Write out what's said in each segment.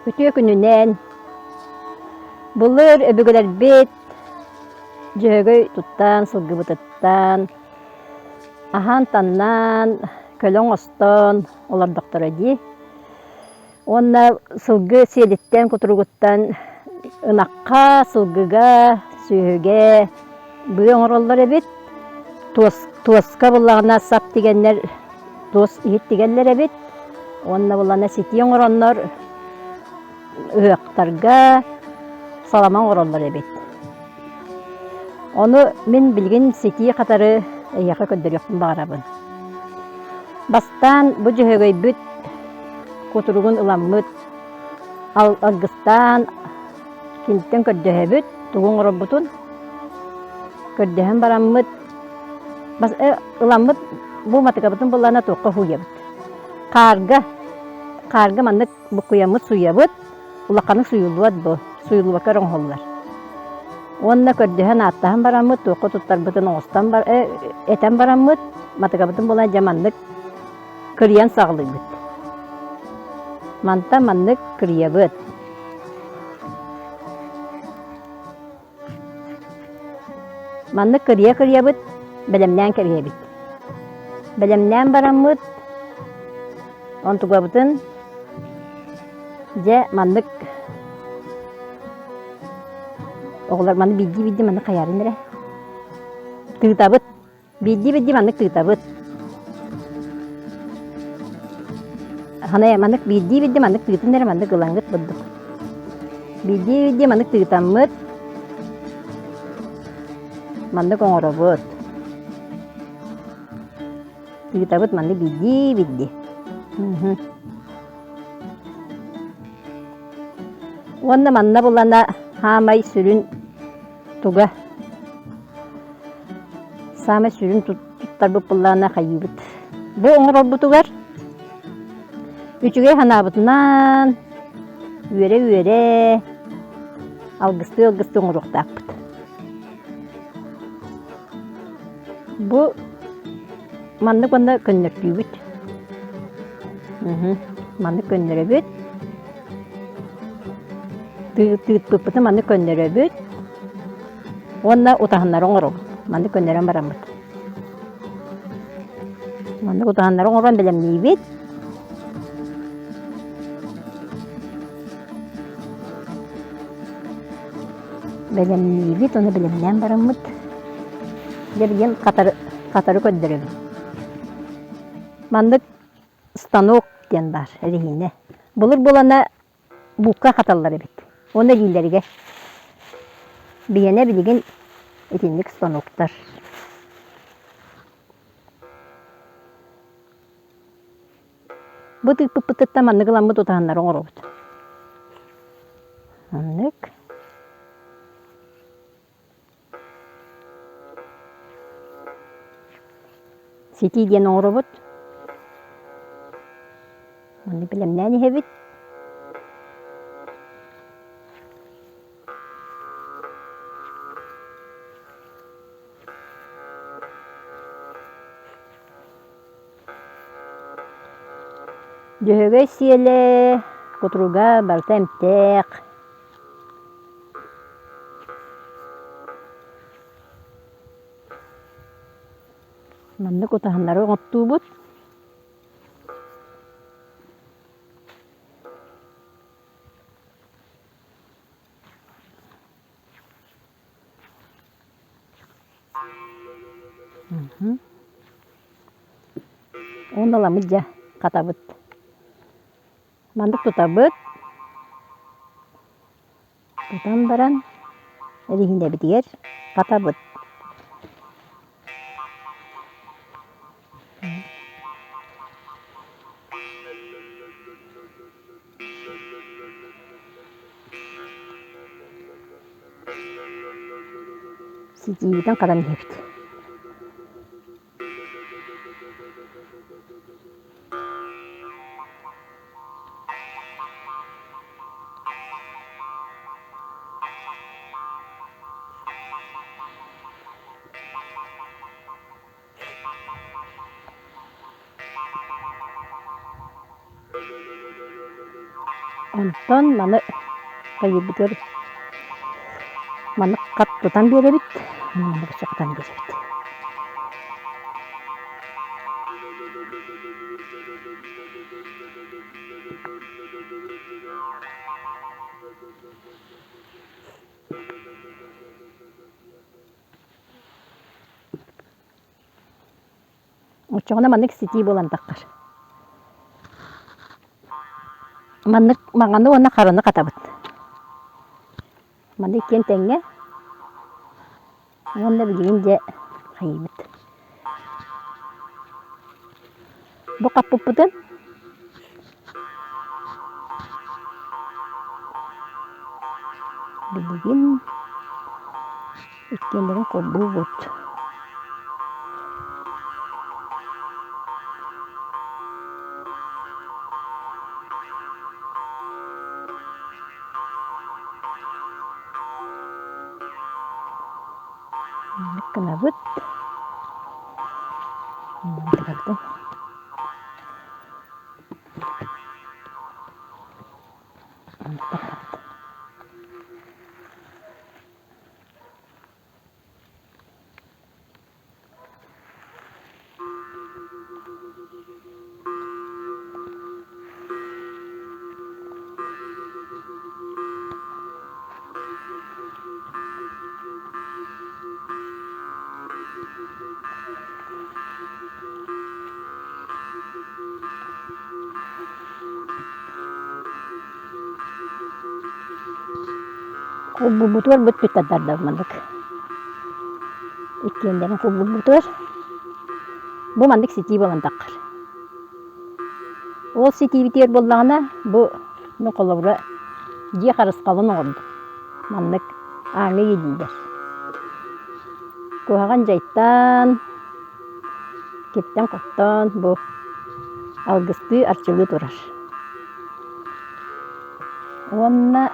Үтүө күнүнэн! Былыр өбүгэлэрбит Дьөһөгөй туттан, сылгыбытыттан, аһаан-таннаан, көлө оҥостон олордохторо дии. Уонна сылгы сиэлиттэн, кутуругуттан ынахха, сылгыга, сүөһүгэ быа оҥороллор эбит. Туос, туоска буллаҕына сап тигэннэр туос иһит тигэллэр эбит. Уонна буллаҕына ситии оҥороннор ыһыахтарга салама оҥороллор эбит. Ону мин билигин ситии хатары эйиэхэ көрдөрүөхпүн баҕарабын. Бастаан бу дьөһөгөйбүт кутуругун ыламмыт, алгыстаан киниттэн көрдөһөбүт, тугу оҥорорбутун көрдөһөн бараммыт, ыламмыт бу матыкабытын буллаҕына туохха сууйабыт. Хаарга, хаарга маннык буккуйаммыт сууйабыт, улаханнык сууйуллубат бу, сууйуллубакка эрэ оҥоһуллар. Уонна көрдөһөн ааттаһан бараммыт, туохха туттарбытын оҥостон этэн бараммыт, матыкабытын булан дьэ маннык кырыйан саҕалыыбыт. Мантан маннык кырыйабыт. Маннык кырыйа-кырыйабыт, бэлэмнээн кэбиһэбит. Бэлэмнээн бараммыт, онтугабытын дьэ маннык оҕолор маны биирдии-биирдии маннык хайаарын эрэ тыытабыт. Биирдии-биирдии маннык тыытабыт. Ханай маннык биирдии-биирдии маннык тыытын эрэ маннык ылаҥҥыт бурдук. Биирдии-биирдии маннык тыытаммыт маннык оҥоробут. Тыытабыт маннык биирдии-биирдии. Уонна манна булана хаамай сүрүн туга Саамай сүрүн туттарбыт былаана хайыыбыт. Бу оҥорорбутугар үчүгэй санаабытынан үөрэ-үөрэ алгыстыы-алгыстыы оҥоруохтаахпыт. Бу маннык уонна көннөртүүбүт. Маннык көннөрөбүт. Тыыппыппытын маннык көннөрөбүт. Уонна утаһыннары оҥоробут. Маннык көннөрөн бараммыт. Маннык утаһыннары оҥорон бэлэмниибит. Бэлэмниибит, уонна бэлэмнээн бараммыт. Дьэ билигин хатары, хатары көрдөрөбүн. Маннык станок диэн баар, эрэһиинэ. Былыр буолана Булка хаталлар эбит. Уонна илиилэригэр. Биһиэнэ билигин итинник станоктар. Бу тыыппыппытыттан маннык ыламмыт утаһаннары оҥоробут. Маннык. Ситии диэн оҥоробут. Маннык бэлэмнээн иһэбит. Дьөһөгөй сиэлэ, кутуруга барыта эмтээх. Маннык утаһыннары оҥоттуубут. Уонна ыламмыт дьэ хатабыт. Маннык тутабыт. Тутан баран эриһинэбитигэр хатабыт. Ситиибитин хатан иһэбит. Онтон маны хайыырбытыгар маны хат тутан биэрэбит, маннык өссө хатан биэрэбит. Оччоҕуна маннык ситии буолан таххар. Маннык маҥаны уонна хараны хатабыт. Маны иккиэн тэҥҥэ уонна билигин дьэ хайыыбыт. Бу хаппыппытын билигин иккиэннэрин холбуубут. Маннык гынабыт. Маннык Холбуубутугар бүппүт тардардар маннык. Иккиэннэрин холбуубутугар бу маннык ситии буолан таххар. Ол ситиибитигэр буоллаҕына бу мин холобура дьиэ харысхалын оҥордум. Маннык ааҥҥа иилиллэр. Куһаҕан дьайтан, киттэн-хоттон бу алгыстыы арчылыы турар. Уонна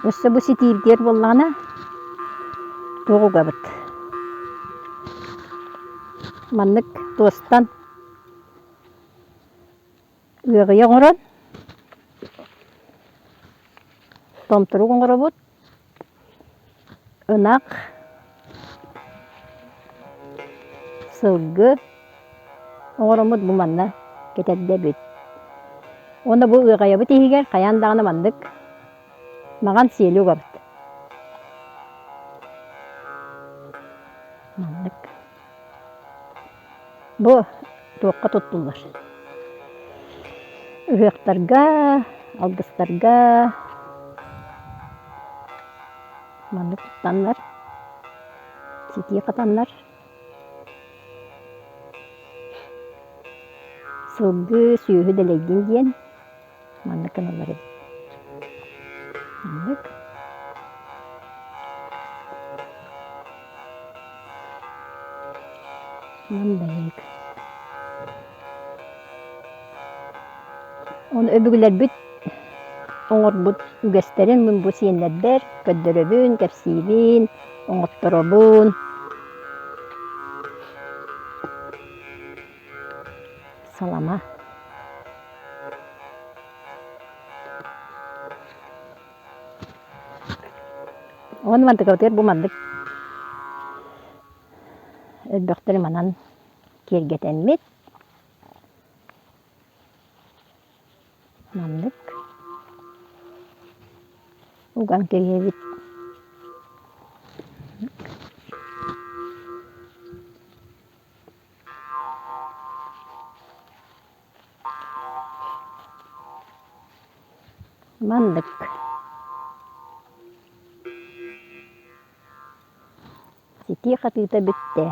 өссө бу ситиирдиэр буоллаҕына туох угабыт? Маннык туостан ыаҕыйа оҥорон, томторук оҥоробут, ынах, сылгы оҥороммут бу манна кэтэрдэбит. Уонна бу ыаҕайабыт иһигэр хайаан даҕаны маннык маҥан сиэли угабыт. Маннык. Бу туохха туттуллар? Ыһыахтарга, алгыстарга маннык туттаннар, ситии хатаннар, сылгы, сүөһү дэлэйдин диэн Маннык гыналлар эбит. Маннык. Маннык. Оны өбүгэлэрбит оҥорбут үгэстэрин мин бу сиэннэрбэр көрдөрөбүн, кэпсиибин, оҥотторобун. Салама. Уонна мантыкабытыгар бу маннык өрбөхтөрү манан киэргэтэммит маннык уган кэбиһэбит. Маннык Ситии хатыыта бүттэ.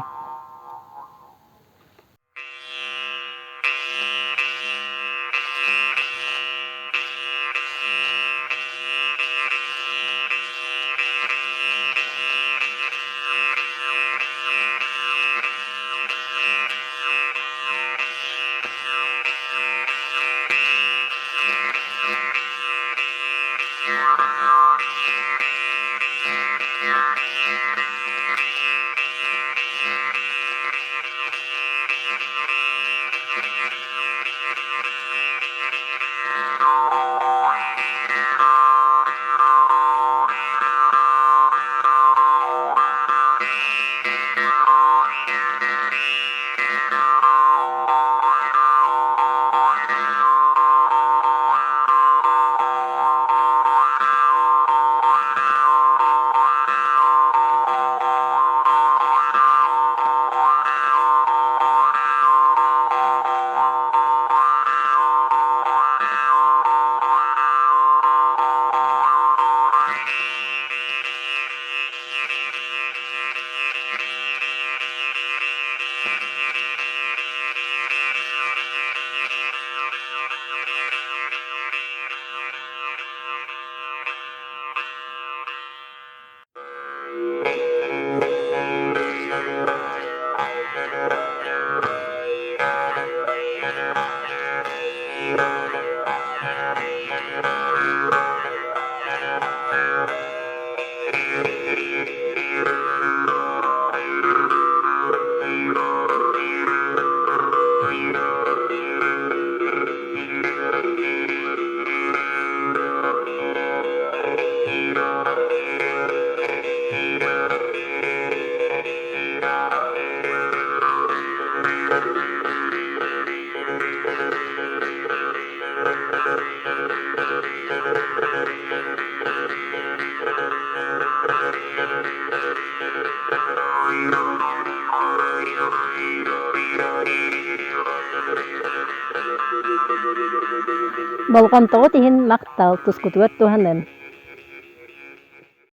Болҕомтоҕут иһин махтал, тускутугар туһанын.